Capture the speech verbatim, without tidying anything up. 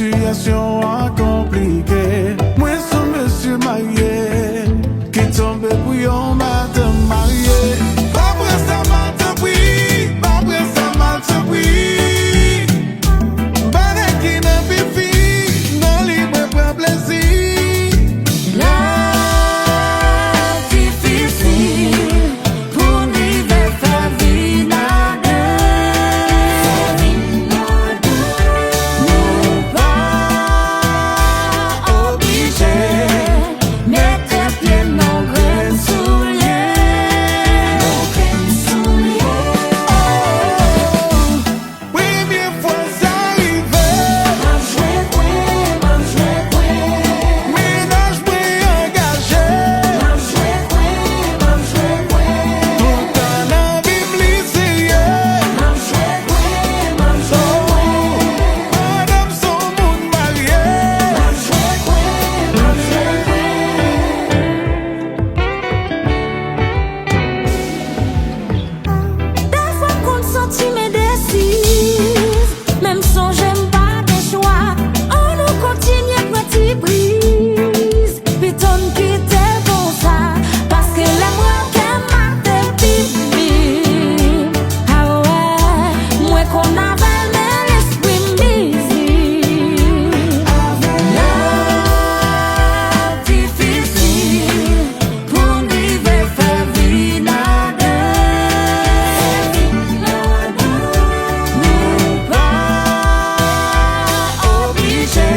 Sitiyasyon an konplike. Mwen se yon mesye marye ki tonbe pou yon madanm marye. Pa pran sa mal, tanpri. Pa pran sa mal, tanpri. Bagay ki nan pifi, nan li mwen pran plezi. La difisil pou n rive fè vin a de. Nou pa oblije mete pye nan grenn soulye. Oh, premye fwa sa rive. M ap jwe kwen, m ap jwe kwen. Mennaj mwen angaje. M ap jwe kwen, m ap jwe kwen. Tout tan nan vi m li serye. M ap jwe kwen, m ap jwe kwen. Pandan m se yon moun marye. M ap jwe kwen, m ap jwe kwen. Dèfwa m konn santi m endesiz, men m sonje m pa gen chwa. Ann nou kontinye pran ti briz, pito n kite l konsa. Paske lè m wè kè m ap depi vin, a wè, mwen konn avè l, men lespri m mizib. L ap difisil pou n rive fè vin a de. Nou pa oblije